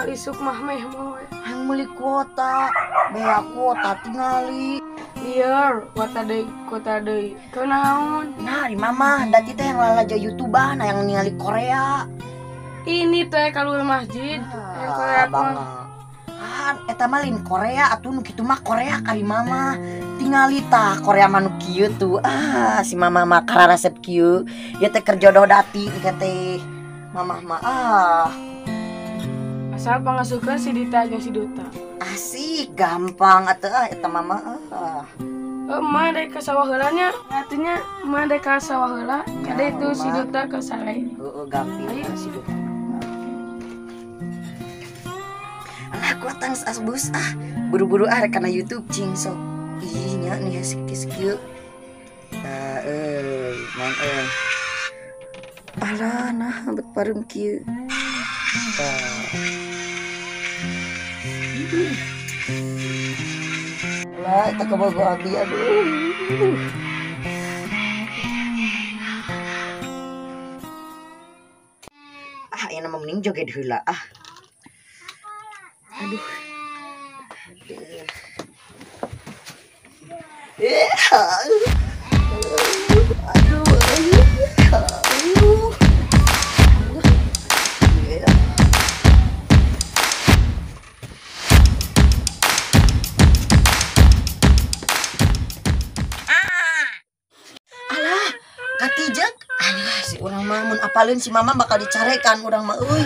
Isuk mah meh moe. Hayang meuli kuota, bea kuota tingali. Lieur, kuota deui. Kunaon? Nah, di mama dati teh yang lalajo YouTubean, yang ningali Korea. Ini teh keluar masjid, yang Korea mah. Ah, eta mah lain Korea atuh nu kitu mah Korea kali mama. Tingali tah Korea mah nu kieu tuh. Ah, si mama mah kararesep kieu. Ieu teh keur jodoh dati ieu teh. Mamah mah ah. Asal pangasukeun si Dita jeung si Duta. Asik, gampang atuh ah eta mama ah. Emak dek ka sawah heula nya, artinya emak dek ka sawah heula, kade itu si Duta ka sare. Heeh, gampang si Duta. Alah kuatang asbus ah, buru-buru ah rek kana YouTube cing sok. Ih nya nih kieu. Tah euy, main euy. Alah nah bet pareum kieu. Tah. Lah, eta kabogo abdi aduh. Ah, ieu mah mending joget heula ah. Aduh. Aduh. Aduh. Alah, katijek. Alah, si urang mah mun apaleun si mama bakal dicarekan urang mah euy.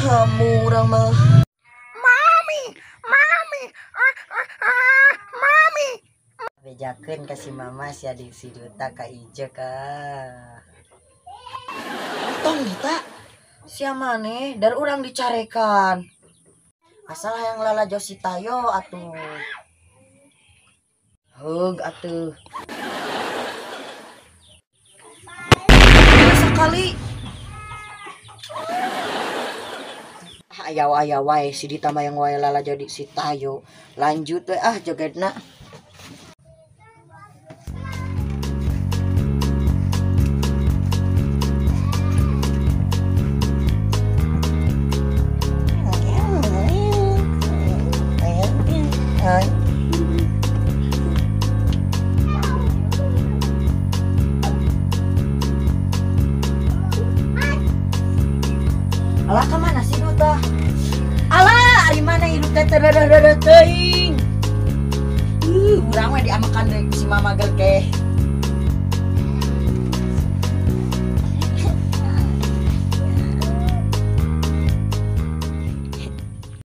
Hamu urang mah. Mami, mami, mami. Bejakeun ka si mama si adik si Duta ka Ijek ah. Tong Dita, sia maneh dar urang dicarekan. Asal hayang lalajo si Tayo atuh. Heug atuh. Sekali. Aya wae si Dita mah yang wae lala jadi si Tayo. Lanjut we ah jogetna. Alah kemana sih Duta? Alah, ari mana hidup teh teu teuing. Urang we diamakan deui ku si mama gerkeh.